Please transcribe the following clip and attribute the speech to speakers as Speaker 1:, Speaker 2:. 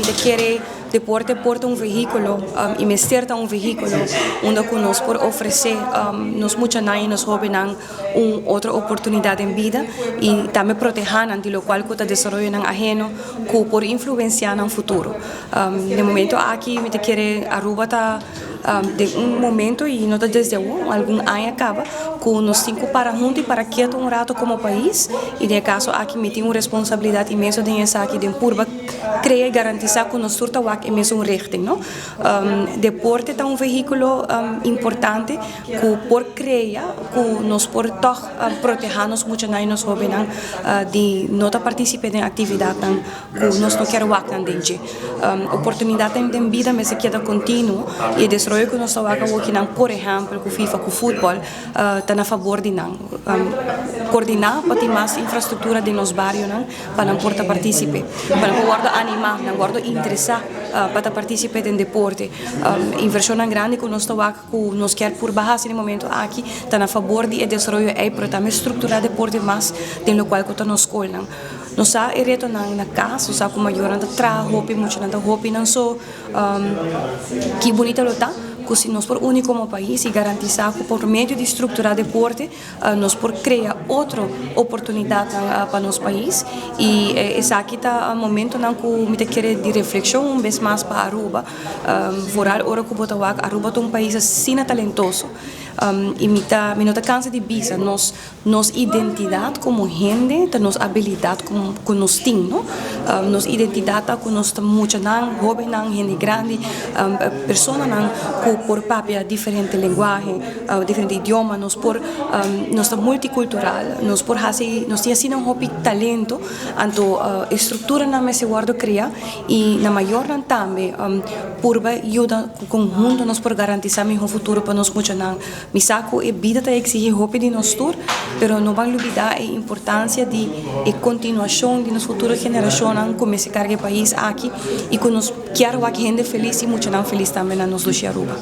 Speaker 1: Mi ta kere deporte por ta un vehiculo y mester ta un vehiculo unda cu nos por ofrece nos muchanan y nos hobennan un otro oportunidad den bida y tambe proteha nan di locual cu ta desaroyonan aheno cu por influencia nan futuro. Den momento aki mi ta kere Aruba ta den un momento y no ta desde awor, algun aña caba cu nos tin cu para hunto y para keto un rato como pais y den e caso aki mi tin un responsabilidad inmenso den esaki den purba crea y garantisa cu nos tur ta wak e mesun richting no. Deporte ta un vehiculo importante cu por crea cu nos por tog proteha nos muchanan y nos hobennan di no ta participe den actividadnan cu nos no kier wak nan den dje. Oportunidadnan den bida mester keda continuo y e desaroyo cu nos ta wak awokinan por ehempel cu FIFA cu futbol ta na fabor di nan. Coordina pa tin mas infrastructura den nos barionan pa nan por ta participe, pa nan por wordo anima, nan wordo interesa pa ta participe den deporte. Inversionnan grandi cu nos ta wak cu nos kier purba haci den momento aki ta na fabor di e desaroyo ey pero tambe structura deporte mas den locual cu ta nos scolnan. Nos sa e retonan na cas, nos sa cu mayornan ta traha hopi, muchanan ta hopi nan so. Ki bunita lo ta cu si nos por uni como pais y garantisa cu por medio di structura deporte nos por crea otro oportunidadnan pa nos pais. Y esaki ta momentonan cu mi ta kere di reflexion un bes mas pa Aruba. Vooral ora cu bo ta wak Aruba ta un pais asina talentoso y mi ta mi no ta cansa di bisa nos Nos identidad como hende ta nos abilidad cu nos tin, no? Nos identidad ta cu nos ta muchanan, hobennan, hende grandi, personanan cu por papia diferente lenguahe, diferente idioma, nos por, nos ta multicultural, nos por haci, nos tin asina hopi talento, anto e structuranan mester wordo crea y na mayornan tambe purba yuda cu conhunto nos por garantisa miho futuro pa nos muchanan. Mi sa ku e bida ta eksigí hopi di nos tur, pero no ban lubidá e importansia di e kontinuashon di nos futuro generashonnan ku mester karga e pais aki i ku nos kier wak hende felis i muchanan felis tambe na nos dushi Aruba.